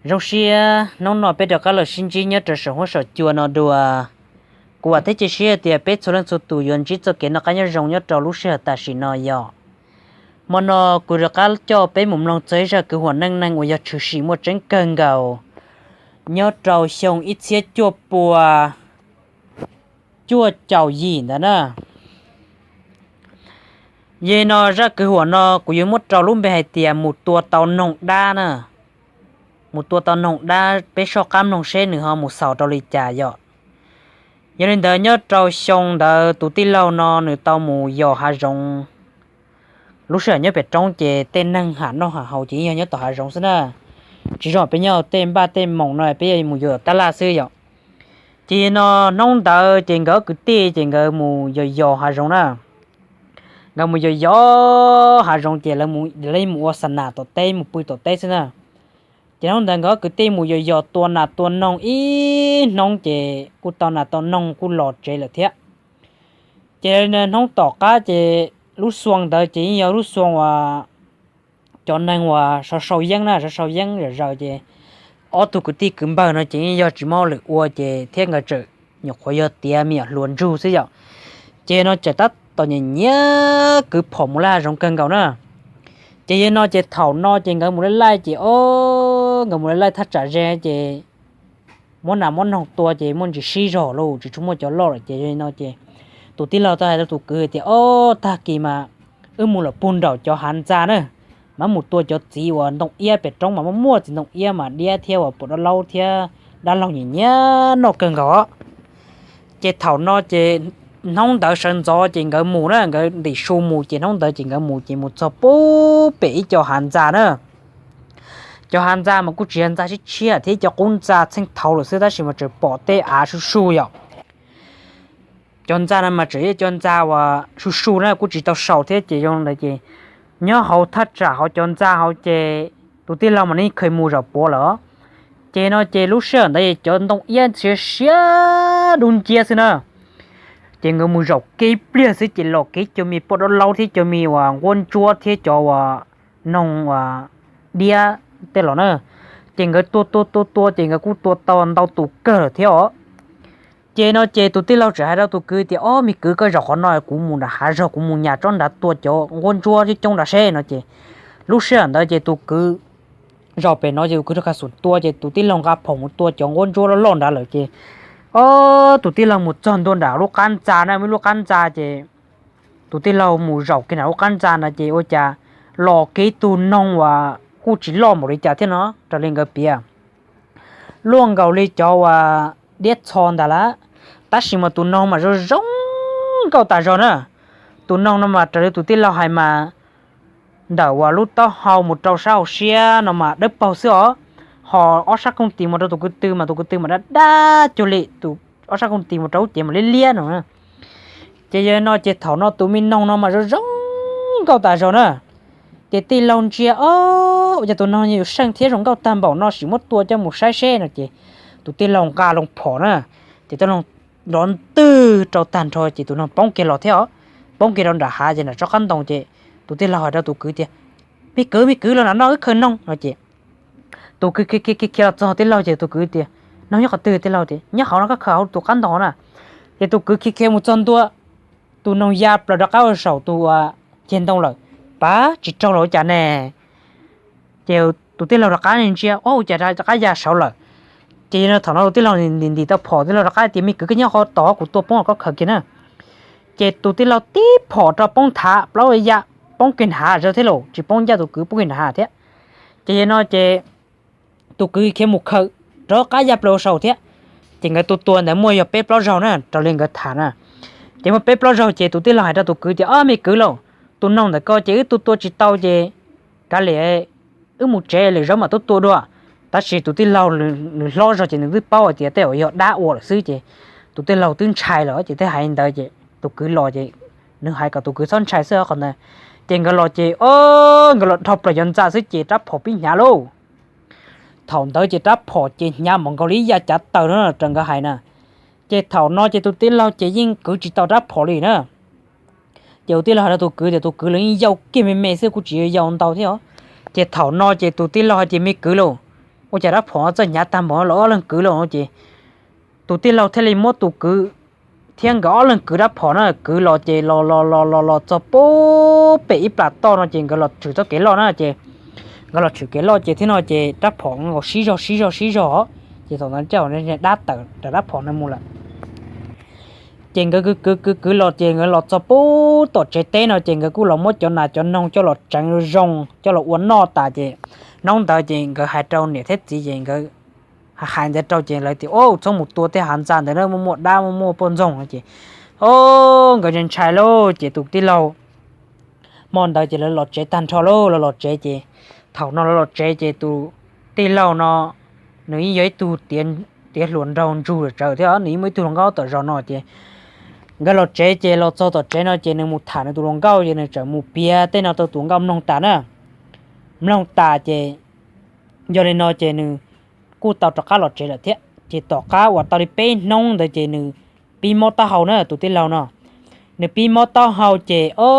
Zoo siab hnub no peb rov qab los sib ntsib nyob rau saum huab saum cua no dua. Kuv vam thiab cia siab tias peb txhua leej txhua tus yuav ntsib txoj kev noj qab nyob zoo nyob rau lub sij hawm tam sim no yom. Hmo no kuv rov qab coj peb mus mloog txog ib zaj kwv huam neej neeg uas yog tshwm sim muaj tseeb kawg nkaus nyob rau xyoo ib txhiab cuaj pua cuaj caum yim ntawd na. Yog li no zaj kwv huam no kuv yuav muab rau lub npe hais tias mus tua tau noog dab na. Mus tua tau noog dab, peb soj qab mloog seb nws ho mus xaus rau li cas yom. Yog li ntawd nyob rau xyoo ntawd tus tij laug no nws tau mus yos hav zoov. Lub sij hawm nyob pem roob ces tej neeg ham noj ham haus ces yeej yog nyob tom hav zoov xwb na. Tsis zoo peb nyob tej npaj tej moos no peb yuav mus yos tab laj xwb yom. Ces no hnub ntawd ces nkawd ob kwv tij ces nkawd mus yos yos hav zoov na. Nkawd mus yos yos hav zoov ces lawv mus ua xa nas tom teb mus pw tom teb xwb na. Ces hnub ntawd nkawd ob kwv tij mus yos yos tua nas tua noog ib hnub ces kuj tau nas tau noog kuj los tsev lawm thiab. Ces hnub tom qab ces lub xyoo ntawd ces yeej yog lub xyoo uas cov neeg uas sau sau yeeb na, sau sau yeeb zom zaws ces ob tug kwv tij kwv npawg no ces yeej yog tsis muaj hauj lwm ua ces thiab nkawd tseem nyuam qhuav yog tiav me nyuam hluas ntsug xwb yom. Ces no tseem tab tom nyiam nyiam kwv phom mus laij hav zoov kawg nkaus na. Ces yog no ces thaum no ces nkawd mus laij laij ces o, nkawd mus laij laij thaj tsam ze ces muab nas muab noog tua ces muaj ntsis sib zog lawm tsis tshua muaj cov loj lawm ces yog li no ces tus tij laug tau hais rau tus kwv tias o, tag kis mas wb mus lawm puag nraum cov hav ntxa na, mas mus tua cov txiv uas ntoo iab pem roob mas muaj muaj txiv ntoo iab mas diab thiab uas pom dab laub thiab dab laug nyiam nyiam noj kawg nkaus. Ces thaum no ces hnub ntawd sawv ntxov ces nkawd mus na, nkawd ntim su mus ces hnub ntawd ces nkawd mus ces mus txog pub pem ib co hav ntxa na. Cov hav ntxa mas kuj tsis yog ntxa tshiab tshiab thiab cov qub ntxa txheej thaud lawm xwb tab sis mas tseem pom tej av su su yom. Cov ntxa no mas tseem yog cov ntxa uas su su na kuj tsis tau sau thiab ces zoo ntawd ces nyob hauv thaj tsam hauv cov ntxa hauv ces tus tij laug mas nws kheev mus zaum puav lawm. Ces no ces lub sij hawm ntawd cov ntoo iab siav siav dub nciab xwb na. Ces nkawd mus zaum kev ib pliag xwb ces los kev cov me poj dab laub thiab cov me uas nquab ntsuab thiab cov uas noog uas diab tej los na. Ces nkawd tua tua tua tua ces nkawd kuj tua tau ntau tus kawg lawm thiab os. Ces no ces tus tij laug txawm hais rau tus kwv tias, Ob, me kwv, koj zaum qhov no kuv mus nram hav zoov kuv mus nyas tsob nrad tua cov nquab ntsuab coob coob nrad seb no ces lub sij hawm ntawd ces tus kwv zaum pem no ces tus kwv rov qab xum tua ces tus tij laug nqa phom mus tua cov nquab ntsuab loj loj nrad lawm ces, ob, tus tij laug mus txog ntua nram lub qab ntxa na, muaj ib lub qab ntxa ces tus tij laug mus zaum kiag nram lub qab ntxa no ces ua cas los kiag ib tug noog uas kuj tsis loj npaum li cas thiab no raws li nkawd piav luaj nkaus li cov uas diab txho ntag lawm, tab sis mas tus noog mas zoo zoo nkauj tas zog na. Tus noog no mas raws li tus tij laug hais mas ntawm uas lub taub hau mus rau sab hauv siab no mas dawb paug xwb os, ho ob sab kooj tis mus rau tus kwv tw mas tus kwv tw mas dab dab cuag li, tus ob sab kooj tis mus rau lub cev mas liab liab no. Ces yog no ces thaum no tus me noog no mas zoo zoo nkauj tas zog na. Ces tij laug ntsia, Ob, ua cas tus noog yuav seej thiab zoo nkauj tag npaum no, sim muab tua coj mus saib seb no ces tus tij laug nqa loo phom na, ces tij laug nrov ntwg rau tag nrho ces tus noog poob kiag los thiab os, poob kiag rau nram hav ces nram tsob qab ntoo ces tus tij laug hais rau tus kwv tias, Me kwv, me kwv, los nram no wb khaws noog no ces tus kwv khiav khiav khiav los txog tij laug ces tus kwv tias, Noog nyob qhov twg? Tij laug tias, Nyob hauv no, koj khaws hauv tus qab ntoo na. Ces tus kwv khiav khiav mus txog ntua, tus noog ya plaws rov qab ua saum tus ceg ntoo lawm. Pab, tsis raug los ua cas ne? Ces tus tij laug rov qab ntsia, Ob, ua cas rov qab ya saud lawm? Ces no thaum no tus tij laug ntim ntim tau phom, tij laug rov qab tias, Me kwv, koj nyob qhov tod, kuv tua poob los koj khaws kiag na. Ces tus tij laug tib phom rau poob nthav, plaub ya poob kiag nram hav zog thiab los tsis poob ncaj tus kwv, poob kiag nram hav thiab. Ces yog no ces tus kwv khiav mus khaws, rov qab ya plaws ua saud thiab. Ces nkawd tua tua ntawd muaj yog peb plaub zaug na raws li nkawd tham na. Ces muaj peb plaub zaug ces tus tij laug hais rau tus kwv tias, Ob, me kwv lauj, tus noog ntawm ko ces wb tua tua tsis tau ces kav liam, wb mus tsev lwm zaub mam tuaj tua dua. Tab sis tus tij laug nws hlob zog ces nws twb paub hais tias tej zaum yog dab ua lawm xwb ces tus tij laug twb ntshai lawm ces thiaj hais li ntawd ces tus kwv los ces nws hais kom tus kwv txhob ntshai xwb qhov ntawd. Ces nkawd los ces, o, nkawd los dhau plaws cov ntxa xwb ces rab phom pib hnyav lauj. Thaum ntawd ces rab phom ces hnyav npaum nkaus li ib yav cav taws no raws nkawd hais na. Ces thaum no ces tus tij laug ces yeej kwv tsis tau rab phom li na. Ces tus tij laug hais rau tus kwv tias tus kwv los yeej yau kiag me me xwb, kuj tsis yau ntau thiab os. Ces thaum no ces tus tij laug hais tias, Me kwv lauj, ua cas rab phom txawj hnyav tag npaum no los ob leeg kwv los no ces tus tij laug thiaj li muab tus kwv thiab nkawd ob leeg kwv rab phom na kwv los ces los los los los los txog pub pem ib plas toj no ces nkawd los tshwm txoj kev loj na ces nkawd los tshwm kev loj ces thiab no ces rab phom nkaus sib zog sib zog sib zog ces thaum ntawd coj dab tawm rau rab phom no mus lawm. Ces nkawd kwv kwv kwv kwv los ces nkawd los txog pub tom tsev teb no ces nkawd kuj los muab cov nas cov noog coj los tseev zoo coj los ua noj tas ces hnub ntawd ces nkawd hais rau niam thiab txiv ces nkawd hais ntawd rau ces lawv tias, Au, txhob mus tua tej hav ntxa ntawd na, muaj muaj dab muaj muaj poj ntxoog no ces, o, nkawd ntshai ntshai lauj ces tus tij laug hmo ntawd ces lawv los tsev tag nrho lauj, lawv los tsev ces thaum no lawv los tsev ces tus tij laug no nws yeej yog ib tug tiav hluas nraug ntsug lawm tsawv thiab nws yeej muaj ib tug hluas nkauj tom zos no ces nkawd los tsev ces los txog tom tsev no ces nws mus tham nws tus hluas nkauj ces nws txawm mus piav tej no rau tus hluas nkauj mloog tas na. Mloog tas ces yog li no ces nws kuj tau rov qab los tsev lawm thiab ces tom qab uas tau li peb hnub ntawd ces nws pib mob taub hau na tus tij laug no. Nws pib mob taub hau ces o,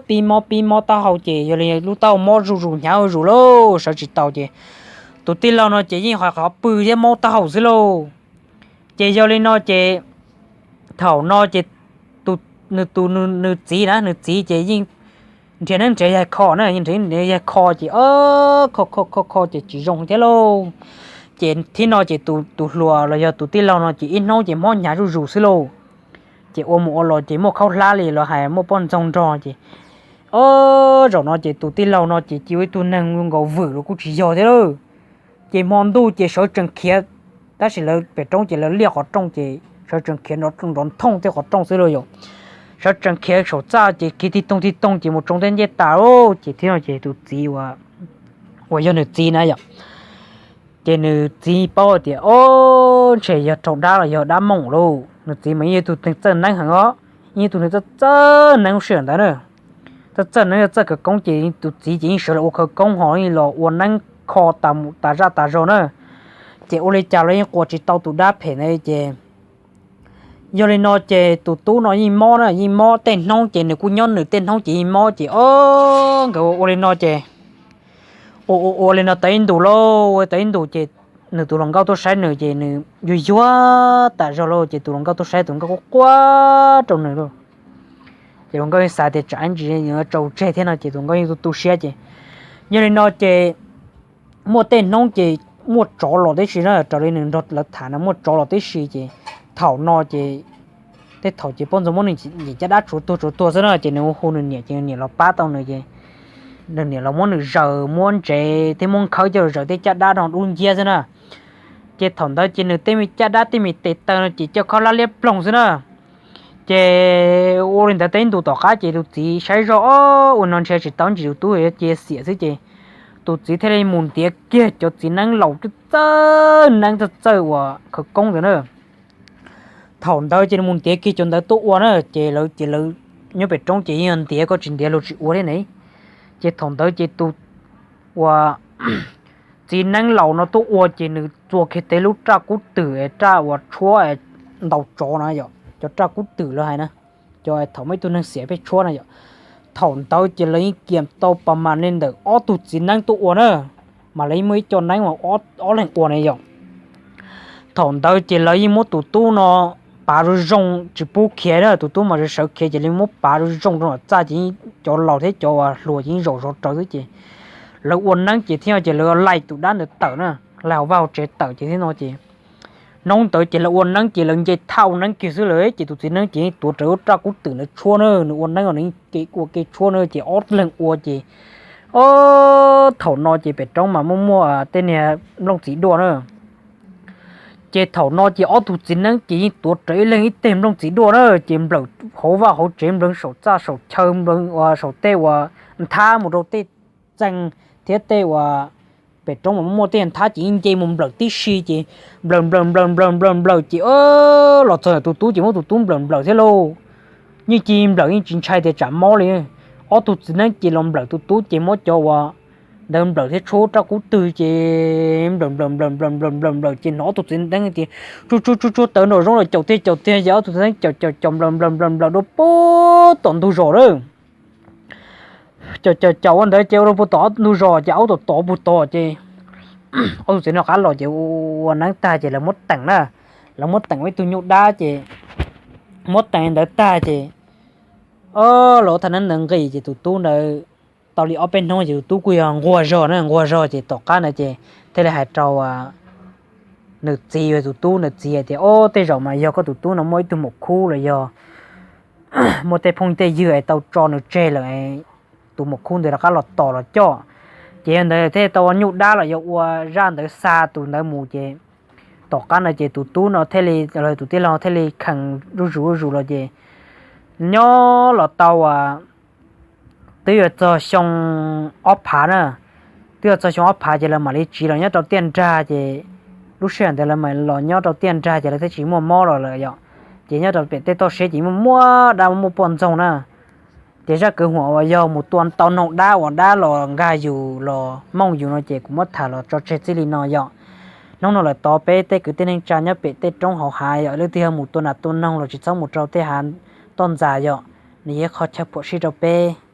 pib mob pib mob taub hau ces yog li lub taub hau mob zuj zus hnyav zuj zus lauj, sawv tsis tau ces tus tij laug no ces yeej ho qhov pw thiab mob taub hau xwb lauj. Ces yog li no ces thaum no ces nws tus, nws txiv na, nws txiv ces yeej nrhiav neeb nrhiav yaig kho na, yeej nrhiav neeb nrhiav yaig kho ces o, kho kho kho kho ces tsis zoo thiab lauj. Ces thiab no ces tus hluas los yog tus tij laug no ces ib hnub ces mob hnyav zuj zus xwb lauj. Ces ua mus ua los ces muaj khaub hlab li los hais muaj poj ntxoog nrog ces o, zaum no ces tus tij laug no ces cia ua ib tug neeg nkaus vwm los kuj tsis yog thiab lauj. Ces hmo ntuj ces sawv tsees khiav, tab sis lawv pem roob ces lawv liaj qhov rooj ces sawv tsees khiav nrov nthooj tej qhov rooj xwb lauj yom. Sawv tsees khiav saum txaj ces khiav tig toog tig toog ces mus tsoo tej ncej tas lauj. Ces thiab no ces tus txiv uas, uas yog nws txiv na yom, ces nws txiv paub tias o, ntshe yog raug dab los yog dab moom lauj. Nws txiv mas yeej yog tus neeg txawj neeb heev os, yeej yog tus neeg txawj txawj neeb lub sij hawm ntawd na. Txawj txawj neeb txawj khawv koob ces tus txiv ces yeej sawv los ua khawv koob ho los ua neeb kho tas zaj tas zog na. Ces ua li cas los yeej qua tsis tau tus dab phem ntawd ces yog li no ces tus tub no yeej mob na, yeej mob tej hnub ces nws kuj nyob nws tej hnub ces yeej mob ces o, nkawd ua li no ces ua ua ua li no tau ib ntus lauj, tau ib ntus ces nws tus hluas nkauj tuaj saib nws ces nws yuag yuag tas zog lauj, ces tus hluas nkauj tuaj saib tus hluas nkauj quaj quaj rau nws lauj. Ces hluas nkauj yeej xav tias tsam ib ntsis yuav tso tseg thiab no ces tus hluas nkauj yeej tu tu siab ces yog li no ces muaj tej hnub ces muaj tsov los tib si na, raws li nws nrog lawv tham no muaj tsov los tib si ces thaum no ces tej thaum ces poj ntxoog muab nws ntim caj dab tsuav tuag tsuav tuag xwb na ces nws hu nws niam ces nws niam los pab tau nws ces nws niam los muab nws zaws muab ntsev thiab muab nkhawb coj los zaws tej caj dab no dub nciab xwb na. Ces thaum ntawd ces nws tej me caj dab tej me tes taw no ces coj khaub hlab liab ploog xwb na. Ces ua li ntawd tau ib ntus tom qab ces tus txiv saib zoj o, ua no ntshe tsis tau ntsis tus tub yuav cia xiam xwb ces tus txiv thiaj li mus ntiav kiag cov txiv neeb laus txawj neeb txawj txawj uas khawv koob ntawd na. Thaum ntawd ces nws mus ntiav kiag cov ntawd tuaj ua na ces lawv ces lawv nyob pem roob ces yeej yog ntiav, koj tsis ntiav luag tsis ua thiab ne. Ces thaum ntawd ces tus uas txiv neeb laus no tuaj ua ces nws txua kiag tej lub raj kub twm, raj uas tshuab ntaus tsov na yom, cov raj kub twm lawv hais na, cov thaum muaj ib tug neeg xiam pheej tshuab na yom. Thaum ntawd ces lawv yeej kiam tau pas mas li ntawm ob tug txiv neeb tuaj ua na, mas lawv yeej muaj ib co neeb uas ob leeg ua na yom. Thaum ntawd ces lawv yeej muab tus tub no pav zoo zoo tsis pub khiav na, tus tub mas sawv khiav ces lawv muab pav zoo zoo rau nram txaj ces cov laus thiab cov uas hluas ces yeej zaum zov rawv xwb ces lawv ua neeb ces thiaj ces lawv laij tus dab ntawd tawm na, laij hauv vaj hauv tsev tawm ces thiab no ces hnub ntawd ces lawv ua neeb ces lawv nce thaj ua neeb kiag xwb lawm ces tus txiv neeb ces yeej tuav rawv lub raj kub twm ntawd tshuab na, nws ua neeb los nws yeej ua ke tshuab na ces ob leeg ua ces o, thaum no ces pem roob mas muaj muaj tej niag nplooj txiv duaj na. Ces thaum no ces ob tug txiv neeb ces yeej tuav rawv ib leeg ib teg nplooj txiv duaj na, ces nplawm hauv vaj hauv tsev, nplawm saum txaj saum chaw, nplawm saum tej uas nthab mus rau tej txee thiab tej uas pem roob mas muaj tej nthab ces yeej nce mus nplawm tib si ces nplawm nplawm nplawm nplawm nplawm nplawm ces los txog tus tub ces muab tus tub nplawm nplawm thiab lauj. Yeej ci nplawm yeej tsis ntshai tias tsam mob li. Ob tug txiv neeb ces los nplawm tus tub ces muab cov uas ntawd nplawm thiab tshuab raj kub twg ces nplawm nplawm nplawm nplawm nplawm nplawm nplawm ces hnov ob tug txiv neeb tias tsuag tsuag tsuag tsuag tawv nraum zoov los caum tiag caum tiag ces ob tug txiv neeb caum caum caum nplawm nplawm nplawm nplawm dua puag tom ntug zos lawm. Caum caum caum ua ntawd ces ua rau puag tom ntug zos ces aub tom tod puag tod ces ob tug txiv neeb qab los ces ua neeb tag ces lawv muab teem na, lawv muab teem ua ib tug nyuj dab ces muab teem li ntawd tag ces o, los thaj neeb ntawd nqis ces tus tub ntawd tau li ob peb hnub ces tus tub kuj yog nquag zog na, nquag zog ces tom qab ntawd ces thiaj li hais rau nws txiv, tus tub nws txiv hais tias, Ob, tej zaum mas yog koj tus tub no muaj ib tug maum khub los yog muaj tej phooj tej ywg es tau tso nws tseg lawm, tus maum khub ntawd rov qab los tos los coj. Ces yog ntawd thiaj tau ua nyuj dab los yog ua zaj ntawd xa tus ntawd mus ces tom qab ntawd ces tus tub no thiaj li, tus tij laug thiaj li kheev zuj zus zuj zus los ces nyob los tau twb yuav txog xyoo ob phav na, twb yuav txog xyoo ob phav ces lawv mam li tsiv los nyob rau tiaj nrag ces lub sij hawm ntawd lawv mam los nyob rau tiaj nrag ces lawv thiaj tsis muaj mob los lawm yom. Ces nyob rau pem tej toj siab ces muaj muaj dab muaj poj ntxoog na. Ces zaj kwv huam uas yog mus tua tau noog dab uas dab los nkag yus los mooj yus no ces kuv muab tham los tso tseg txij li no yom. Hnub no lawm tod peb tej kwv tij neej tsa nyob pem tej roob hauv hav yom, leej twg yog mus tua nas tua noog los tsis txhob mus rau tej hav toj ntxas yom, nws yog ib qho chaw phom sij rau peb.